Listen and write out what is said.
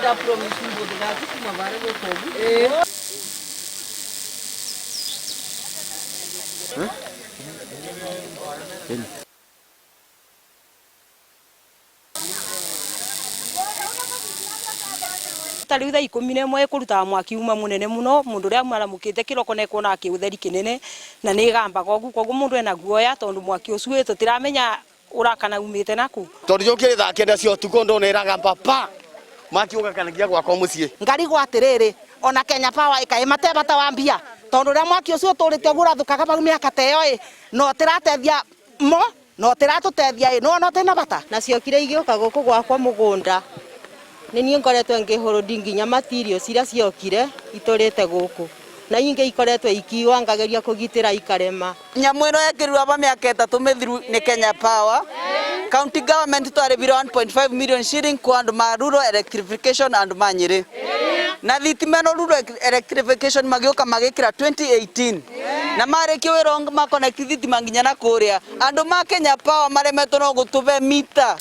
Nda promise mbũthĩ kuma bare gũkũ ũguo. Ta rĩu thaa 11 ĩkũrutaga mwaki uma mũnene mũno, mũndũ ũrĩa aramũkĩte kĩroko nĩ ekuona kĩũtheri kĩnene na nĩ ĩgambaga ũguo, koguo mũndũ ena guoya tondũ mwaki ũcio ĩ tũtiramenya ũrakana umĩte nakũ. Tondũ njũkĩrĩ thaa 9 cia ũtukũ ndona ĩragamba pa mwaki ũgakanagia gwakwa mũciĩ. Ngarigwo atĩrĩrĩ, ona Kenya Power ĩkaĩ mate bata wa mbia, tondũ ũrĩa mwaki ũcio ũtũrĩte ũguo ũrathũkaga bau mĩaka ta ĩyo ĩ, no tĩratethia mo no tĩratũtethia ĩ, nĩwona ũtĩ na bata. Na ciokire igĩũka gũkũ gwakwa mũgũnda, nĩ niĩ ngoretwo ngĩhũrũndi nginya materials iria ciokire itũrĩte gũkũ, na ingĩ ikoretwo ikiiywo ngageria kũgitĩra ikarema. Nyamũ ĩno yekĩrirwo aba mĩaka 3 mĩthiru nĩ Kenya Power. County government twarĩbire 1.5 million shilling kwa andũ ma rural electrification andũ ma Nyĩrĩ. Na thitima ĩno rural electrification magĩũka magĩkĩra 2018. Na marĩkia wĩra ma connect thitima nginya na kũrĩa. Andũ ma Kenya Power maremetwo no gũtũbe mita.